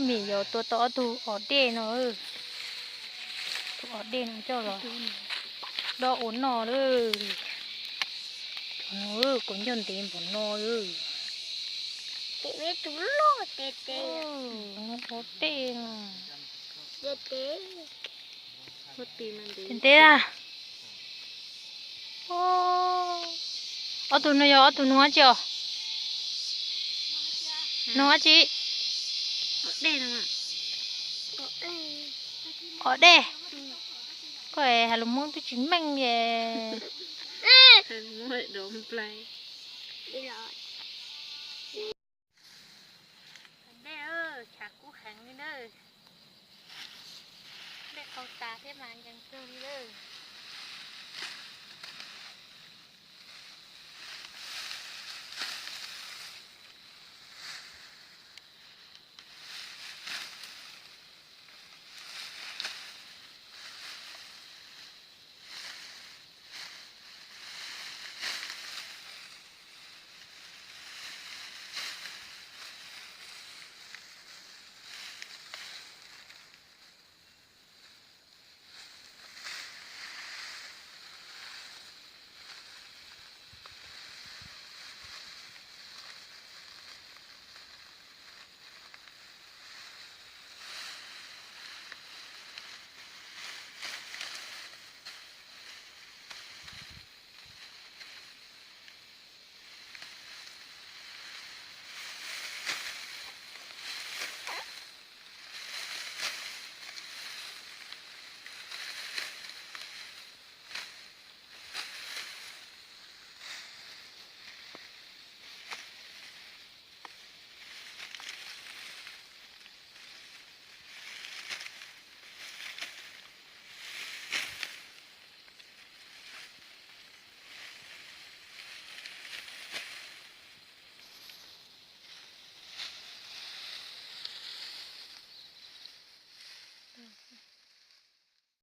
Mim yuav tua tau ob tug os dej no, tus os dej no coj los dob ua noj lawm. Cov no kuv ncauj ntev npaum no lawm. Os dej no. Ntev a. Ob tug no yog ob tug nug dab tsi os? Nug dab tsi? Os dej. Koj hais lus Hmoob twb tsis meej es. Dej, tshav kub heev li na. Dej qaug tas thiab mas nkees kawg li lawm.